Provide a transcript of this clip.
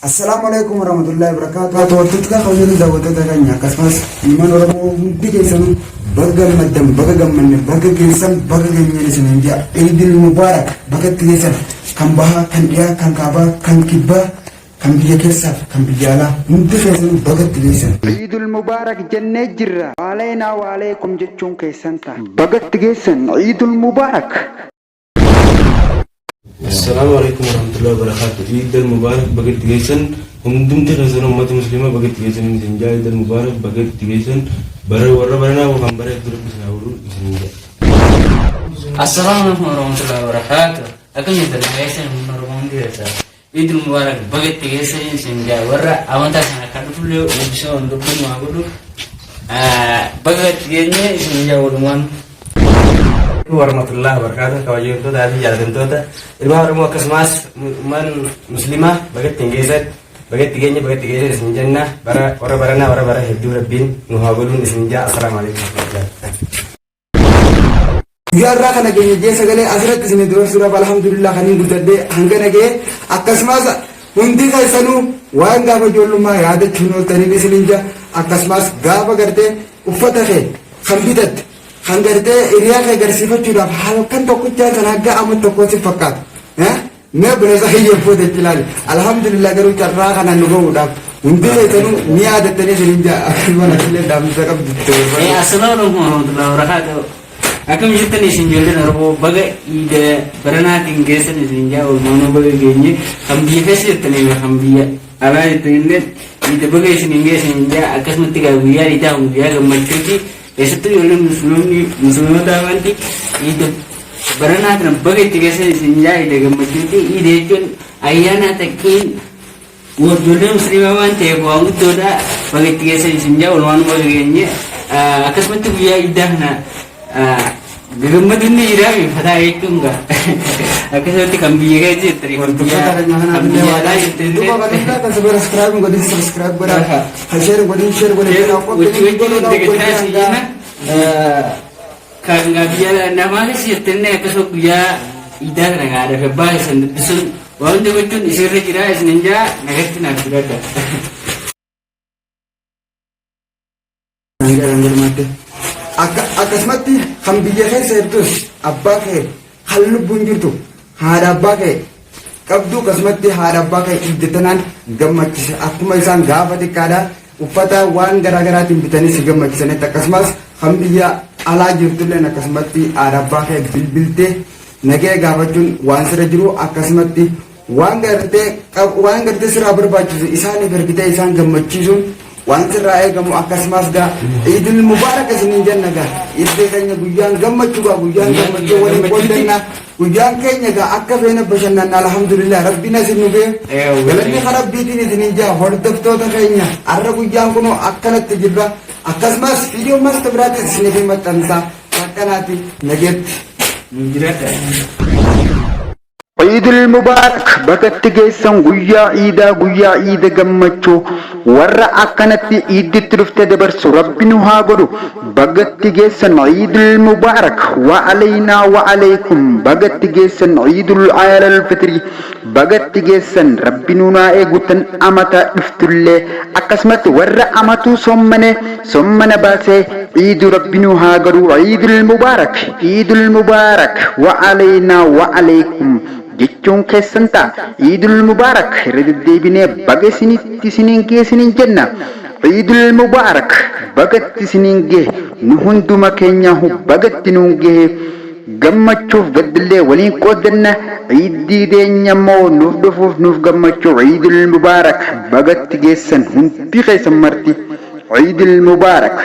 Assalaamu alaikum warahmatullahi wabarakatuh. Hordoftoota kabajamtoota daawwattoota keenya akkasumas ilmaan Oromoo hundi keessanuu baga gammaddan, baga gammanne, baga geessan, baga geenyeen isiniin jedha. Iidil Mubaarak, baga itti geessan. Kan bahaa, kan dhiyaa, kan kaabaa, kan kibbaa, kan biyya keessaaf kan biyya alaa hundi keessanuu baga itti geessan. Iidul Mubaarak jennee jirra. Waaleynaa waaleeykum jechuun keessan ta'a. Baga itti geessan. Iidul Mubaarak. Assalaamu alaikum warahmatullahi wabarakatuh. Iid al-Mubarak, baga itti geessan. Hundumti keessan uummata musliimaa baga itti geessan isin jaa. Iid al-Mubarak, baga itti geessan. Bara warra baranaa kan bara hedduu Rabbi isin haa godhu isin jaa. Assalaamu alaikum warahmatullahi wabarakatuh. Akkam jirtan, nageessan humna Oromoo hundi keessaa. Iid Mubaarak, baga itti geessan isin jaa. Warra amantaa sana akka dhufullee eebbisee waan dubbannu haa godhu. Baga itti geenye isin jaa walumaan. Warahmatullahi wabarakatuh. Kabajamtoota fi jaalatamtoota ilmaan Oromoo akkasumas ummaan muslimaa, baga ittiin geessan, baga itti geenye, baga itti geessan isin jenna. Bara warra baranaa warra bara hedduu Rabbiin nu haa godhuun isin jaa. Assalaamu alaikum warahmatullahi wabarakatuh. Guyyaa irraa kana keenya jee sagalee asirratti isin dabarsuudhaaf alhamdulillah kan hin guddadhee hanga ga'e. Akkasumas hundi keessanuu waan gaafa ijoollummaa yaadachuun ooltaniif isinin jaa. Akkasumas gaafa gartee uffata kee kan bitatte, kan gartee hiriyaa kee garsiifachuudhaaf halkan tokkichaa sana hanga amma tokko si fakkaata. Mee obboleessa kiyya fuute itti ilaali. Alhamdulillah, garuu carraa kana nu gahuudhaaf hundi keessanuu ni yaadattanii isinin jaa. Akkasuma asillee dhaamsa qabdu. Assalaamu alaikum warahmatullahi wabarakatuh. Akkam jirtan isin ijoolleen Oromoo? Baga iida baranaatiin geessan isin jaa. Olmaanuu baga geenye. Kan biyya keessa jirtanii fi kan biyya alaa jirtanillee iida baga isin geessan jaa. Akkasumatti gaa guyyaa iidaa kun guyyaa gammachuuti. Keessattuu ijoolleen musliimonni, musliimota amanti, iida baranaa kana baga itti geessan isin jaa. Iida gammachuuti. Iida jechuun ayyaana takkiin ijoollee musliimaa waan ta'eef waan guddoodha. Baga itti geessan isin jaa. Olmaanuu baga geenye. Akkasumatti guyyaa iidaa kana gammaduun ni jira fataa jechuun gaa. Akkasumatti kan biyya keessa jirtanii, kan biyya Hordoftoota keenya kanaaf kan illee biyya waa alaa jirtanillee duuba kanillee kan subscribe godhin, subscribe godhaa, kan share godhin, share godhin. Wajji wajjin dagataa isin jenna. Kan gaa biyya namaa keessa jirtanillee akkasuma guyyaa iidaa kana gaa haadha fi abbaa keessan dubbisuun waan hundi gochuun isinirra jira isin jaa. Nagatti naaf jiraadha. Akkasumatti kan biyya keessa jirtus abbaa kee kan lubbuun jirtu, haadha abbaa kee qabdu, akkasumatti haadha abbaa kee iddatanaan gammachise. Akkuma isaan gaafa xiqqaadha uffata waan garaa garaatiin bitanii si gammachisanitti, akkasumas kan biyya alaa jirtulleen akkasumatti haadha abbaa kee bilbiltee nagee gaafachuun waan sirra jiru, akkasumatti waan gartee sirraa barbaachisu isaaniif ergitee isaan gammachiisuun waan sirraa eegamu. Akkasumas gaa Iidul Mubaarak isiniin jenna. Gaa iddoo keenya guyyaan gammachuu, gaa guyyaan gammachuu waliin qooddanna. Guyyaan keenya gaa akka feena bashannanna. Alhamdulillah, Rabbiin asin nu ga'e, galanni kan Rabbiitiin isiniin jaa. Hordoftoota keenya, har'a guyyaan kunoo akkanatti jirra. Akkasumas viidiyoo masta biraatis isiniif maxxansa. Akkanaati, nageetti. Jiraadha. Iidul Mubaarak, bagatti geessan. Guyyaa iidaa, guyyaa iida gammachuu, warra akkanatti iidditti dhufte dabarsu Rabbi nu haa godhu. Bagatti geessan. Iidul Mubaarak, wa alaynaa wa alaykum. Bagatti geessan. Iidul alal fitri bagatti geessan. Rabbi nu naa eegutan amata dhuftullee. Akkasumatti warra amatuu sommane sommana baasee iidu Rabbi nu haa godhu. Iidul Mubaarak, Iidul Mubaarak, wa alaynaa wa alaykum jechuun keessan ta'a. Iidul Mubaarak, irra deddeebinee baga isinitti isiniin gee isiniin jenna. Iidul Mubaarak, bagatti isiniin gee. Nu hunduma keenyaahu bagatti nuun gee. Gammachuuf gaddillee waliin qooddanna. Iiddii teenya immoo nuuf dhufuuf nuuf gammachuu. Iidul Mubaarak, bagatti geessan hundi keessan marti. Iidul Mubaarak.